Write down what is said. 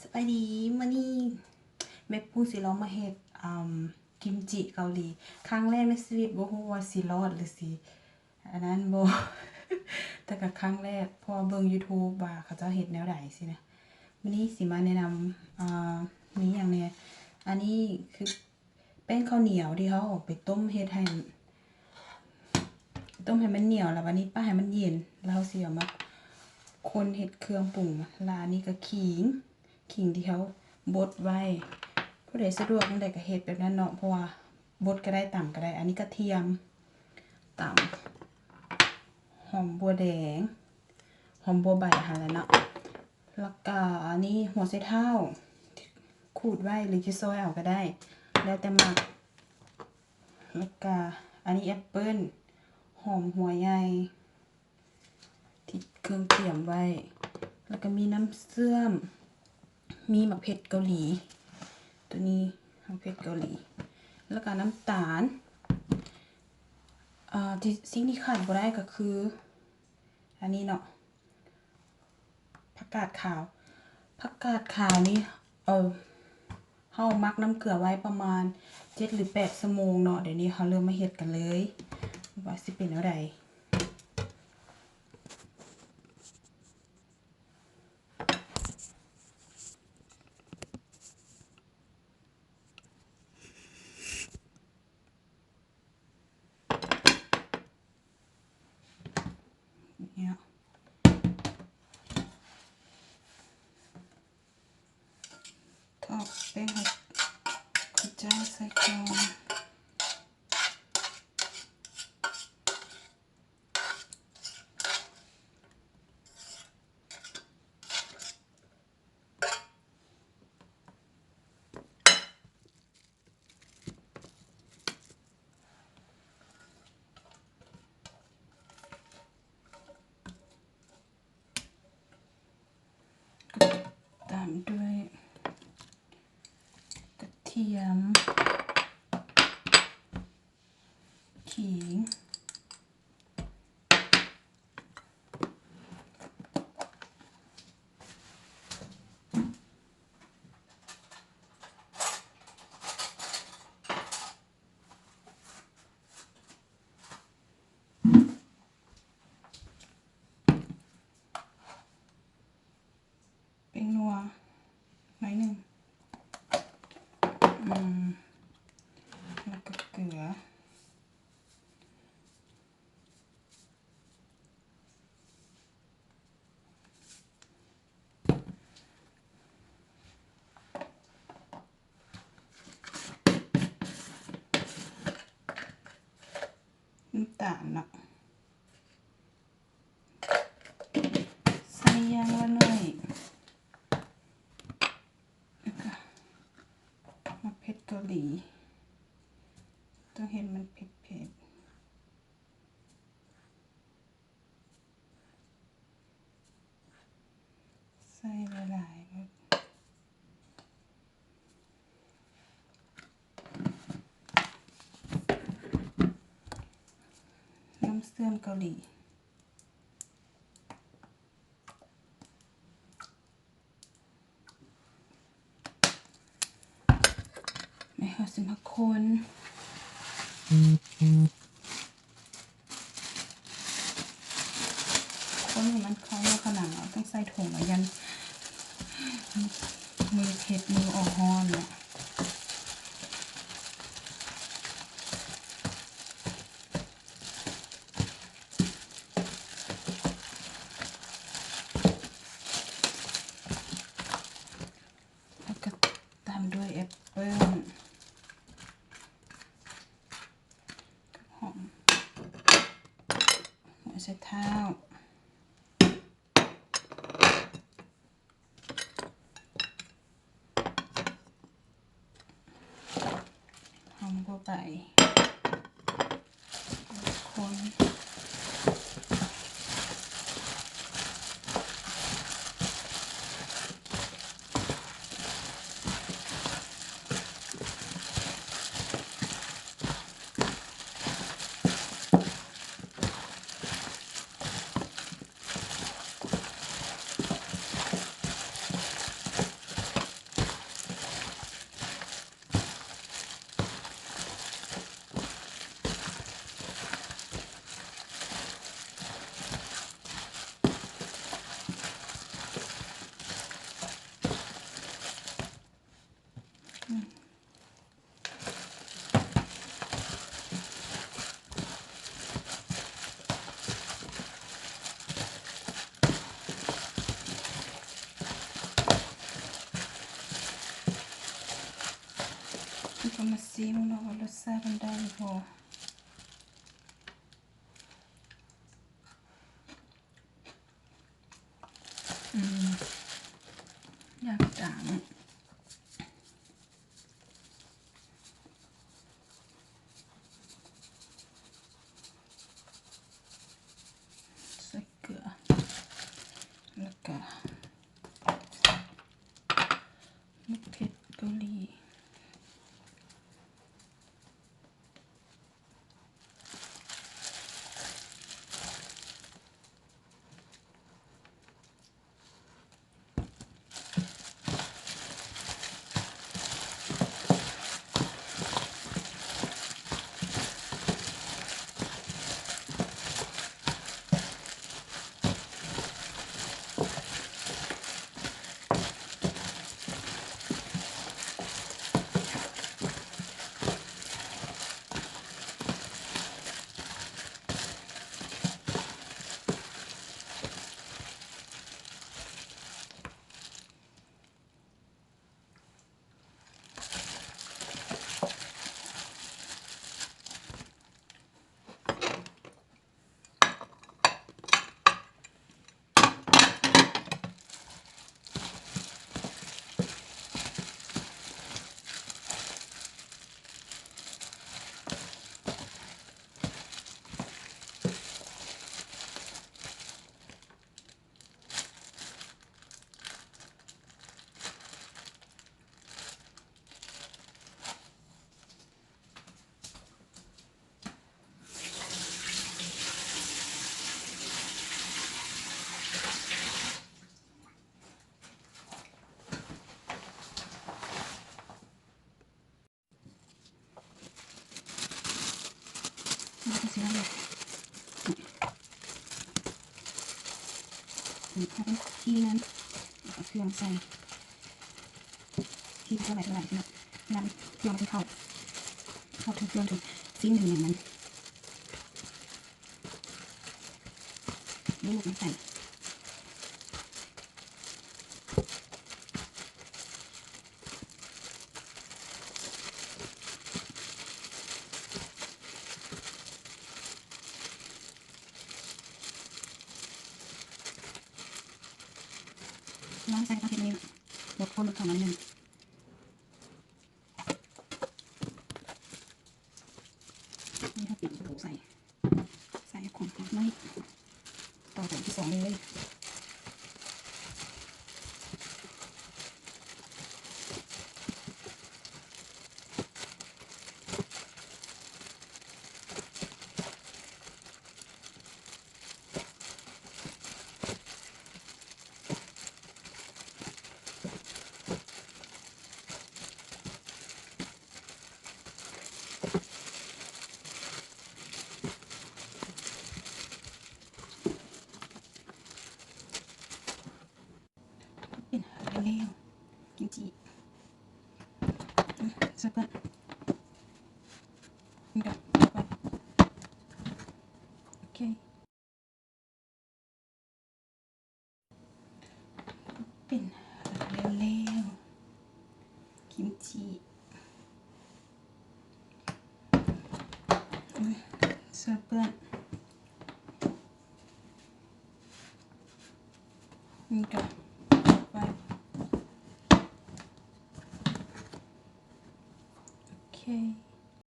ສະບາຍດີ ມື້ນີ້ແມ່ປູຊິລອງມາເຮັດ ອາ ກິມຈິເກົາຫຼີ ຄັ້ງແລກໃນຊີວິດ ບໍ່ຮູ້ວ່າຊິລອດຫຼືຊິ ອັນນັ້ນບໍ່ ແຕ່ກໍຄັ້ງແລກ ເພາະວ່າເບິ່ງ YouTube ວ່າເຂົາເຈົ້າເຮັດແນວໃດຊີ້ນະ. ມື້ນີ້ຊິມາແນະນຳ ອາ ມີຫຍັງແດ່ ອັນນີ້ຄື ແປ້ງເຂົ້າໜຽວທີ່ເຮົາເອົາໄປຕົ້ມເຮັດໃຫ້ ຕົ້ມໃຫ້ມັນໜຽວ ແລ້ວບາດນີ້ປະໃຫ້ມັນເຢັນ ແລ້ວເຮົາຊິເອົາມາຄົນເຮັດເຄື່ອງປຸງ. ແລ້ວອັນນີ້ກໍຂີງ ຂີງທີ່ເຮົາບົດໄວ້ ຜູ້ໃດສະດວກແນວໃດກໍເຮັດແບບນັ້ນເນາະ ເພາະວ່າບົດກໍໄດ້ ຕຳກໍໄດ້. ອັນນີ້ກະທຽມ ຕຳ ຫອມບົວແດງ ຫອມບົວໃບຫັ້ນແຫຼະເນາະ. ແລ້ວກະອັນນີ້ຫົວໄຊເທົ້າ ຂູດໄວ້ ຫຼືຊິຊອຍເອົາກໍໄດ້ ແລ້ວແຕ່ມັກ. ແລ້ວກະອັນນີ້ແອັບເປິ້ນ ຫອມຫົວໃຫຍ່ ທີ່ເຄື່ອງຕຽມໄວ້ ແລ້ວກະມີນ້ຳເຊື່ອມ ມີໝາກເຜັດເກົາຫຼີ ໂຕນີ້ໝາກເຜັດເກົາຫຼີ ແລ້ວກະນ້ຳຕານ ອາ ທີ່ ສິ່ງທີ່ຂາດບໍ່ໄດ້ກໍຄືອັນນີ້ເນາະ ຜັກກາດຂາວ ຜັກກາດຂາວນີ້ ເອີ ເຮົາໝັກນ້ຳເກືອໄວ້ປະມານເຈັດຫຼືແປດຊົ່ວໂມງເນາະ. ດຽວນີ້ເຮົາເລີ່ມມາເຮັດກັນເລີຍ ວ່າຊິເປັນແນວໃດ. ເນາະ ທອດແປ້ງເຂົ້າຈ້າງໃສ່ກ່ອນ. ຕາມດ້ວຍກະທຽມ ຂີງ. ແປ້ງນົວໜ້ອຍໜຶ່ງ ອືມ ແລ້ວກໍເກືອ. ນ້ຳຕານເນາະ ໃສ່ຢ່າງລະໜ້ອຍ ແລ້ວກໍໝາກເຜັດເກົາຫຼີ ຕ້ອງເຮັດມັນເຜັດໆ. ໃສ່ຫຼາຍໆ ນ້ຳເຊື່ອມເກົາຫຼີ ແລ້ວເຮົາຊິມາຄົນ ຄົນໃຫ້ມັນເຂົ້າເນື້ອເຂົ້າໜັງເນາະ ຕ້ອງໃສ່ຖົງເນາະ ຢ້ານມືເຜັດ ມືອອກຮ້ອນເນາະ. ແລ້ວກໍຕາມດ້ວຍແອັບເປິ້ນ ຫອມ ຫົວໄຊເທົ້າ ຫອມຫົວໃບ ຄົນ. ເຮົາກໍມາຊີມເນາະວ່າລົດຊາດມັນໄດ້ບໍ່. ອືມ ຢ່າງຕ່າງ ໃສ່ເກືອ ແລ້ວກະ ໝາກເຜັດເກົາຫຼີ. ມັນກໍຊິໄດ້ແລ້ວ ນີ້ ເອົາໄປທີ່ນັ້ນ ເອົາເຄື່ອງໃສ່ ທີ່ເຮົາໄວ້ຫຼາຍເນາະ ນຳເຄື່ອງທີ່ເຂົ້າ ເຂົ້າເຖິງເຄື່ອງ ເຖິງຊີ້ນເນື້ອມັນ. ລູກມັນໃສ່ ລອງໃສ່ປາເຜັດນີ້ ບົດຄົນເຂົ້າໜ້ອຍໜຶ່ງ. ນີ້ເຮົາປິດປະຕູໃສ່ ໃສ່ຂອງໄວ້ ຕໍ່ຕົວທີສອງເລີຍ. ເປັນແລ້ວ ກິມຈິ ອືມ ໃສ່ເພິ່ນ ນີ້ກໍ ໂອເຄ. ເປັນແລ້ວໆ ກິມຈິ ເສື້ອເປື້ອນ ນີ້ກໍ